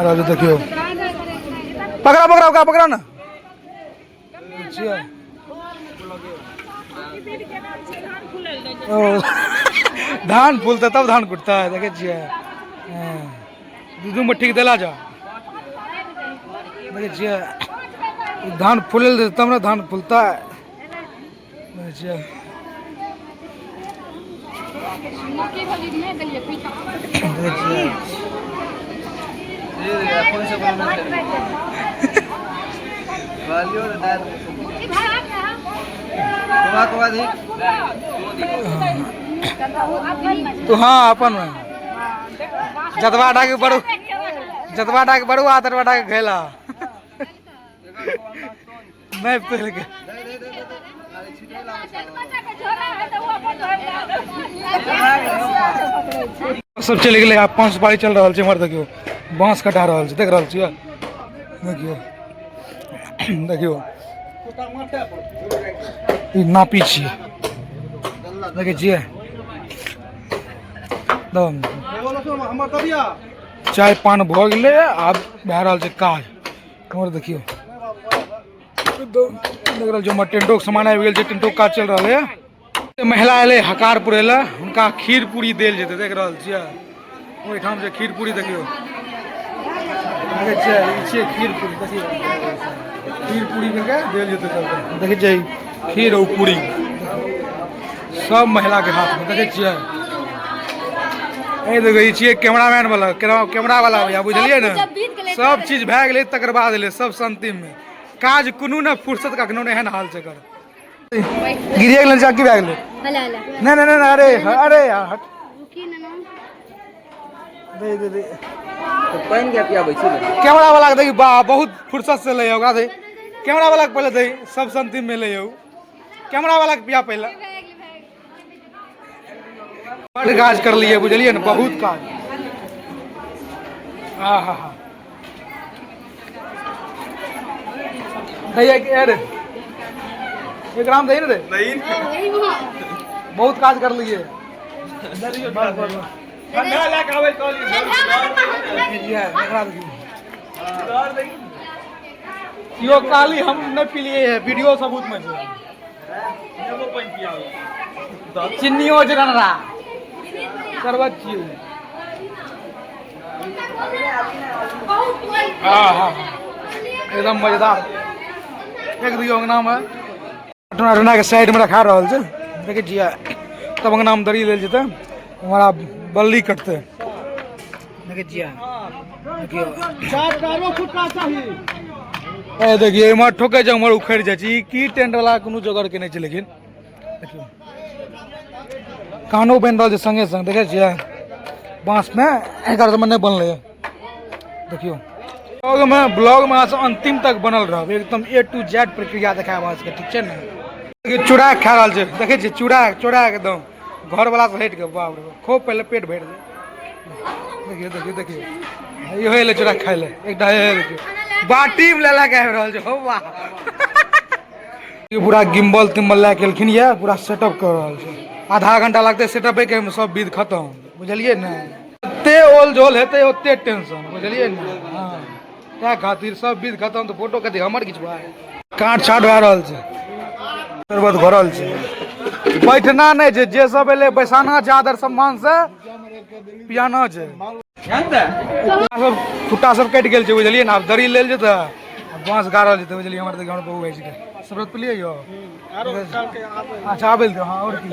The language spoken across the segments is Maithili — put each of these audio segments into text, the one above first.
रहल छै देखियौ, पकड़ा पकड़ा ओकरा पकड़ा ने। ओ धान फूलतै तब धान कुटतै। देखै छियै, हँ, दू दू मुट्ठी के देला जा। देखै छियै, धान फूलै लए तब ने धान फूलतै। देखै छियै, देखै छियै। तू हाँ अपन में जतवा डाके बड़ू, जतवा डाके बड़ुआ ततवा डाके घैला नहीं पहल के सब चलि गेलै। आब पाँच सुपारी चलि रहल छै। इम्हर देखियौ, बाँस कटा रहल छै। देख रहल छियै, देखियौ देखियौ, ई नापी छियै। देखै छियै, चाय पान भऽ गेलै, आब भए रहल छै काज। इम्हर देखियौ, देख रहल छै, उम्हर टेंटोके सामान आबि गेल छै, टेंटोके काज चलि रहल यऽ। महिला एलै हकार पुरै लए, हुनका खीर पूरी देल जेतै। देख रहल छियै, ओहिठाम छै खीर पूरी। देखियौ, देखै छियै, ई छियै खीर पूरी। देखियौ, खीर पूरी के देल जेतै सबके। देखै छियै, खीर और पूरी सब महिला के हाथ में। देखै छियै, ए देखो, ई छियै कैमरामैन वाला, कैमरा वाला भैया, बुझलियै ने? सब चीज भए गेलै तकर बाद एलै सब अंतिम में। काज कोनो ने फुर्सत कखनो ने, एहन हाल छै एकर। गिरिए गेलै, की भए गेलै? नहि नहि नहि, अरे अरे यार, हट दे दे दे। पानि के पियाबै छी। कैमरा वाला के देखी, बा बहुत फुर्सत से ले, ओकरा दे। कैमरा वाला के पहले दे, सब अंतिम में ले। कैमरा वाला के पिया पहले। बड काज कर लिए, बुझलियै ने? बहुत काज। हा हा हा, दैया के अरे एकराम दही ने रे। बहुत काज कर लिए। ठंडा लए के आबै कहलियै। एकरा देखियौ, यो काली हम नहि पीलिए है, वीडियो सबूत में छै। नेबो पानि पियाबै। चिन्नियो छै, रनरा शरबत छियै। हाँ हाँ, एकदम मजेदार। एक दियौ, अंगना में टोना टोना के साइड में रखा रहल छै। देखै छियै, तब अंगना में दरी लेल जेतै, हमारा बल्ली कटतै। देखै छियै, देखियौ। ए देखियौ, इम्हर ठोकै छै, उम्हर उखड़ि जाइ छै। ई की टेंट वाला कोनो जोगर के नहि छै। लेकिन देखियौ, कानो बनि रहल छै संगे संग। देखै छियै, बाँसमे एकर सबमे नहि बनलै। देखियौ, ब्लॉगमे अहाँ सब अंतिम तक बनल रहब, एकदम ए टू जेड प्रक्रिया देखायब अहाँ सबके, ठीक छै ने? देखियौ, चूड़ा खा रहल छै। देखै छियै, चूड़ा चूड़ा एकदम घरवला से हटि कऽ। बाप रे, खूब पहिले पेट भरि जाइ। देखियौ देखियौ देखियौ, इहो एलै चूड़ा खाइ लए। एकटा हे देखियौ, बाटीमे लए लए कऽ आबि रहल छै। हो वाह, ई पूरा गिम्बल तिम्बल लए के एलखिन यऽ, पूरा सेटअप कऽ रहल छै। आधा घंटा लगतै सेटअपे के, सब विध खतम, बुझलियै ने? जते ओल झोल हेतै ओते टेंशन, बुझलियै ने? हँ, तैं खातिर सब विध खतम तऽ फोटो कथी हमर घिचबै? काट छाट भए रहल छै, शरबत घोरल छै। बैठना नहि छै, जे सब एलै बैसाना छै, आदर सम्मान से पियाना छै। सब खुट्टा सब कटि गेल छै, बुझलियै ने? आब दरी लेल जेतै, बाँस गाड़ल जेतै, बुझलियै? हमर देखियौ, हमर बहू अछि के शरबत पिलियै यौ। अच्छा, आबै लए दियौ। हँ, आओर की,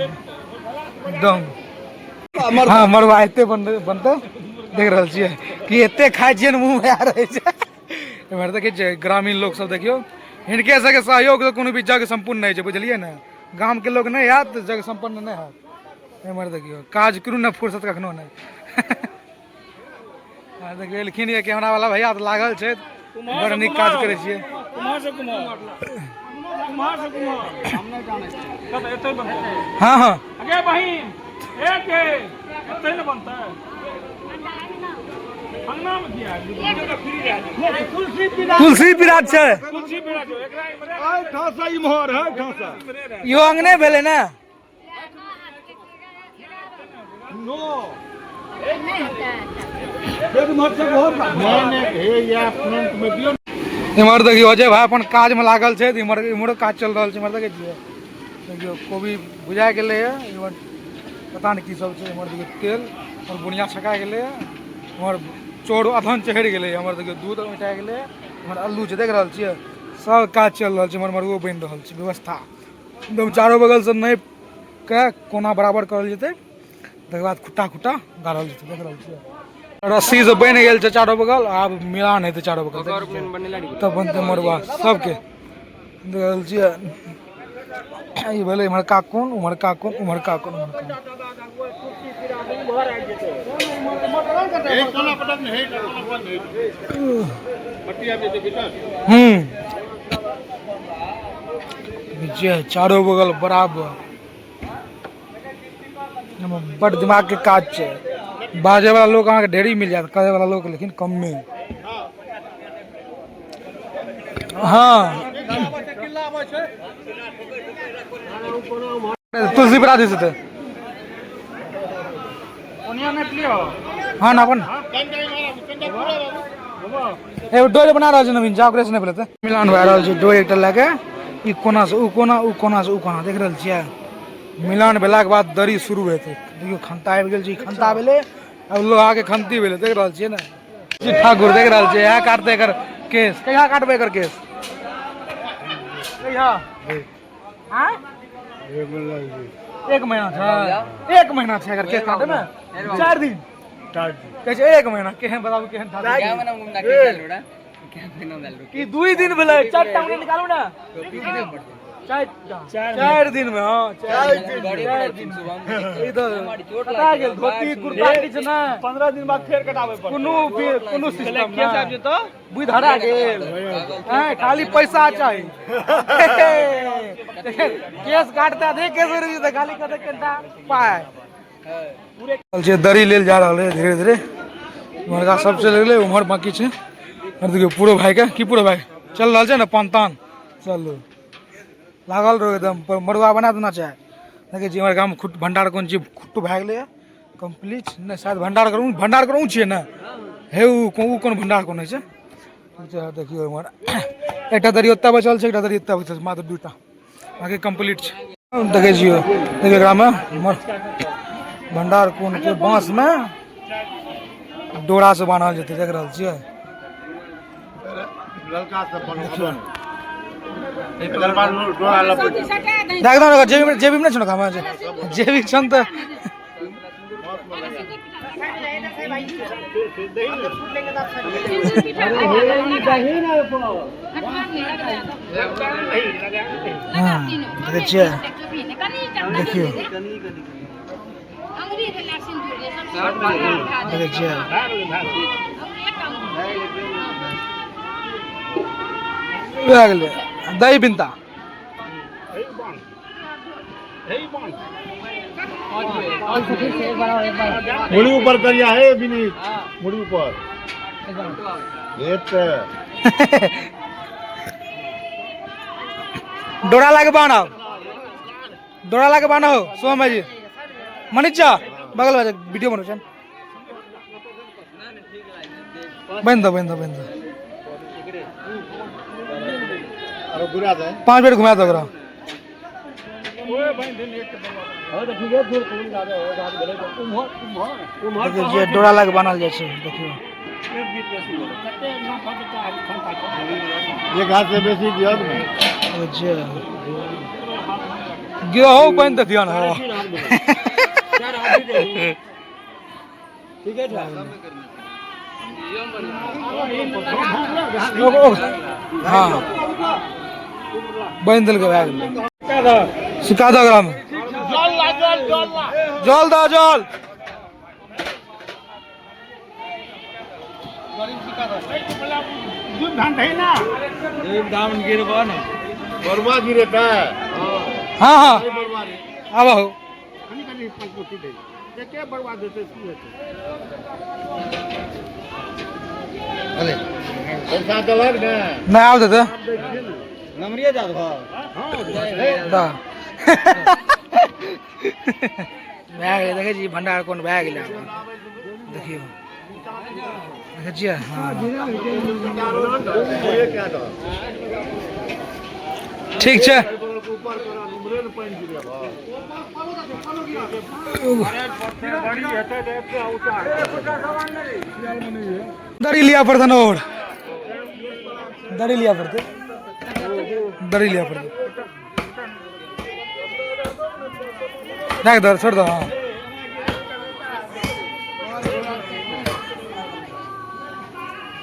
एकदम। हँ, मड़ुआ एते बनतै। देख रहल छियै कि एते खाइ छियै ने, मुँह आ रहै छै। एम्हर देखै छियै, ग्रामीण लोक सब, देखियौ, हिनके सबके सहयोग से कोनो भी जग सम्पूर्ण नहि छै, बुझलियै ने? गामके लोक नहि हैत तऽ जग सम्पन्न नहि हैत। एम्हर देखियौ, काज करू ने फुर्सत कखनो नहि। आ देखियौ, एलखिन ये कैमरा वाला भैया तऽ लागल छै। बड़ नीक काज करै छियै। कुम्हार से कुम्हार, कुम्हार से कुम्हार, हम नहि जानै छियै। कतऽ एतै बनतै? हँ हँ। अगे बहिन, एक एतै ने बनतै? अंगनामे किया? तुलसी विराज छै। तुलसी बिराज एकरा इम्हरे। ठासा इम्हर है, ठासा। इहो अंगने भेलै ने? नो। इम्हर देखियौ अजय भाई अपन काज में लागल छै, इम्हर इम्हरो काज चल रहल छै। इम्हर देखै छियै, देखियौ कोबी बुझा गेलै हँ, इम्हर पता नहि की सब छै। इम्हर देखियौ तेल और बुनिया छका गेलै हँ, इम्हर चोर अधन चढ़ि गेलै हँ। इम्हर देखियौ दूध उठा गेलै हँ, इम्हर अल्लू छै, देख रहल छियै सब काज चल रहल छै। इम्हर मड़ुओ बनि रहल छै, व्यवस्था एकदम चारो बगलसँ नापि के कोना बराबर करल जेतै, तकर बाद खुट्टा खुट्टा गाड़ल जेतै। देख रहल छियै रस्सी से बनि गेल छै चारो बगल, आब मिलान हेतै चारो बगल तब बनतै मड़ुआ सबके। देख रहल छियै ई भेलै इम्हरका कोन, उम्हरका कोन, उम्हरका कोन, उम्हरका कोन। जे चारो बगल बराबर, बड दिमाग के काज छै। बाजे वाला लोग अहाँके ढेरी मिल जायत, करे वाला लोग लेकिन कमे। हाँ तुलसी पर आदि से हाँ ना अपन एगो डोर बना रहल छै नवीन, जाओ ओकरे से नहि भेलै। मिलान भए रहल छै डोर एकटा लए के, ई कोना से ऊ कोना, ऊ कोना से ऊ कोना, देख रहल छियै। मिलान भेलाके बाद दरी शुरू हेतै। देखियौ खन्ता आबि गेल छै, ई खन्ता भेलै, आब लोहा के खन्ती भेलै, देख रहल छियै ने। जी ठाकुर देख रहल छियै, इएह काटतै एकर केस। कहिया काटबै एकर केस? कहिया? आँय? एक महीना छै, एक महीना छै एकर केस काटै ने, 4 दिन कहै छै 1 महीना। केहन बताबू केहन ठाकुर? ई 2 दिन भेलै, 4 टा उंगली निकालू ने, 4 दिन में। हाँ 4 दिन ई तो कटा गेल धोती कुर्ता किछु नहि। 15 दिन बाद फेर कटाबै पड़तै। कोनो कोनो सिस्टम नहि, बुद्धि हरा गेल। हैं खाली पैसा चाही। केस काटता देख केस हो रही, खाली कते कटा पाय जे दरी लेल जा रहल है धीरे धीरे। उम्हरका सब चलि गेलै, उम्हर बाकी छै। देखियौ पूरो भाई के की पूरो भाई चल रहल छै ने, पान तान चलू लागल रहो एकदम, पर मड़ुआ बना देना चाहे। देखै छी इम्हर गाममे खुट भंडार कोन चीज खुट्टू भए गेलैए कम्प्लीट नहि, शायद भंडार करू, भंडार करू छियै ने हे, उ कोन भंडार कोन होइ छै। देखियौ इम्हर एकटा दरी ओतऽ बचल छै, एकटा दरी ओतऽ बचल छै, मात्र 2टा बाकी कम्प्लीट छै। देखै छियौ देखियौ एकरामे भंडार कोन के बाँसमे डोरा से बान्हल जेतै, देख रहल छियै। देख दो ना, जेबी में, जेबी में नहीं छौ ना, जेबी छन त हाँ देखै छियै, देखियौ देखै छियै भए गेलै दही बिनता। मुड़ी ऊपर करिया है विनीत, मुड़ी ऊपर। डोरा लाके बान्हब, डोरा लाके बान्हब सोम भाईजी। मनीष झा बगल में वीडियो बनबै छनि। बान्हि दो, बान्हि दो, बान्हि दो। 5 बेर घुमा दो ओकरा। देखियौ जे डोरा लाके बान्हल जाइ छै, देखियौ। एक हाथ से बेसी दियौ ने। जे गिरहो बान्हि देतियौ ने। हाँ बान्हि देलकै, भए गेलै। सिक्का दऽ ओकरामे, जल दऽ, जल। बरुआ गिरेतै। हाँ हाँ आबहो। पैसा देलक ने? नहि आब देतै। नमरिए जात भऽ भए गेलै, देखै छी भंडार कोन भए गेलै। देखियौ देखै छियै। हँ ठीक छै। दरी लिया पड़तै और दरी लिया पड़तै, दरी लिया पड़तै। राख दर, छोड़ दो। हाँ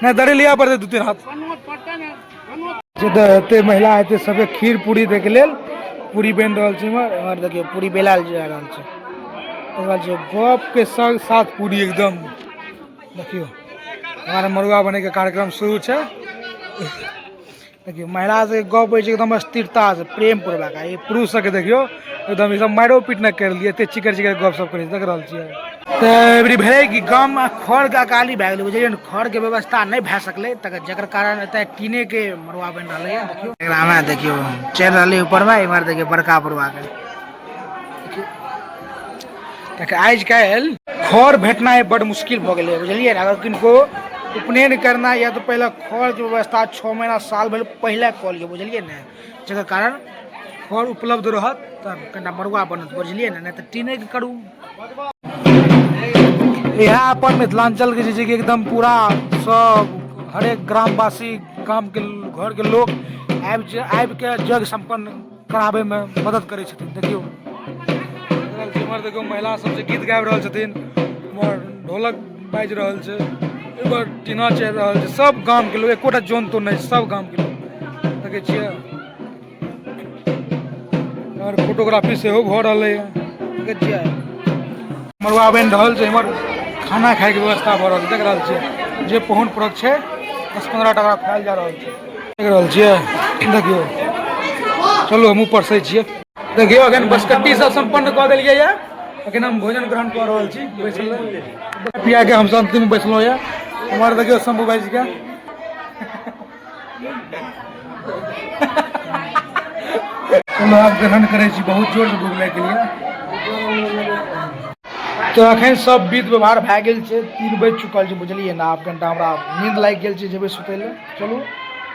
नहीं, दरी लिया पड़तै दू तीन हाथ। जे एते महिला हेतै सबके खीर पूरी दैके लेल पूरी बनि रहल छै। इम्हर इम्हर देखियौ पूरी बेलायल जा रहल छै, देख रहल छियै गप के संग साथ पूरी एकदम। देखियौ हमारा मड़ुआ बनैके कार्यक्रम शुरू छै। देखियौ महिला सबके गप होइ छै एकदम स्थिरता से प्रेम पूर्वक, आ ई पुरुष सबके देखियौ एकदम ई सब मारियो पीट नहि करि लिए, एते चिकर चिकर गप सब करै छै, देख रहल छियै। तऽ एबरी भेलै कि गाममे खरके अकाली भए गेलै, बुझलियै ने, खरके व्यवस्था नहि भए सकलै, तकर जकर कारण एतऽ टीनेके मड़ुआ बनि रहलैए। देखियौ एकरामे देखियौ चलि रहलै ऊपरमे, इम्हर देखियौ बड़का मड़ुआके। कियाकि आज काल्हि खर भेटनाइ बड़ मुश्किल भऽ गेलै, बुझलियै ने। अगर किनको उपनयन करना यऽ तऽ पहिले खरके व्यवस्था 6 महीना साल भरि पहिले कऽ लिअ, बुझलियै ने, जकर कारण खर उपलब्ध रहत तऽ कनिटा मड़ुआ बनत, बुझलियै ने, नहि तऽ टीनेके करू। इएह अपन मिथिलाञ्चलके जे छै कि एकदम पूरा सब हरेक ग्रामवासी गामके घरके लोक आबिके यज्ञ सम्पन्न कराबैमे मदद करै छथिन। देखियौ इम्हर देखियौ महिला सब जे गीत गाबि रहल छथिन, इम्हर ढोलक बाजि रहल छै, इम्हर टीना चढ़ि रहल छै। सब गामके लोक, एकोटा जन तो नहि, सब गामके लोक देखै छियै। और फोटोग्राफी सेहो भऽ रहलैए, देखै छियै। मड़ुआ बनि रहल छै, इम्हर खाना खायके व्यवस्था भऽ रहल छै, देख रहल छियै। जे पाहुन परक छै 10-15 टाका खायल जा रहल छै, देख रहल छियै। देखियौ चलू हमहूँ परसै छियै। देखियौ अखन बसकट्टी सब सम्पन्न कऽ देलियै यऽ, अखन हम भोजन ग्रहण कऽ रहल छी बैसल पियाके हम अंतिम बैसलहुँ यऽ। उम्हर देखियौ शंभू भाईजीके। चलू आब ग्रहण करै छी, बहुत जोरसँ भूख लागि गेल यऽ। तऽ अखन सब विध व्यवहार भए गेल छै, 3 बजि चुकल छै, बुझलियै ने। आब कनिटा हमरा नींद लागि गेल छै, जेबै सुतै लए। चलू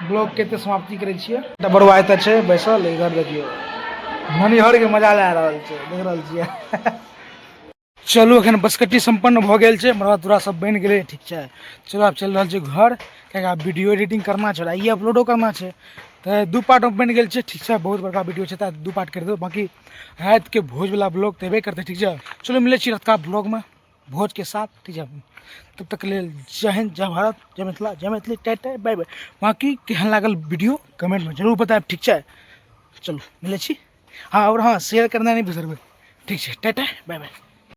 ब्लॉग के एते समाप्ति करै छियै। एकटा बड़ुआ एतऽ छै बैसल, इधर देखियौ मनिहरके मजा लए रहल छै, देख रहल छियै। चलू अखन बसकट्टी सम्पन्न भऽ गेल छै, मड़ुआ तुड़ा सब बनि गेलै, ठीक छै। चलू आब चलि रहल छै घर, कियाकि आब वीडियो एडिटिंग करना छै, ई अपलोडो करना छै। तऽ 2 पार्टमे बनि गेल छै, ठीक छै। बहुत बड़का वीडियो छै तऽ 2 पार्ट करि देबै, बाँकी रातिके भोजवला ब्लॉग तऽ हेबे करतै, ठीक छै। चलू मिलै छी रतुका ब्लॉगमे भोजके साथ, ठीक छै। तब तक लेल जय हिन्द, जय भारत, जय मिथिला, जय मैथिली, टाटा बाय बाय। बाँकी केहन लागल वीडियो कमेंटमे जरूर बतायब, ठीक छै। चलू मिलै छी। हाँ और हाँ शेयर करना नहीं बिसरबै, ठीक छै। Tata bye bye.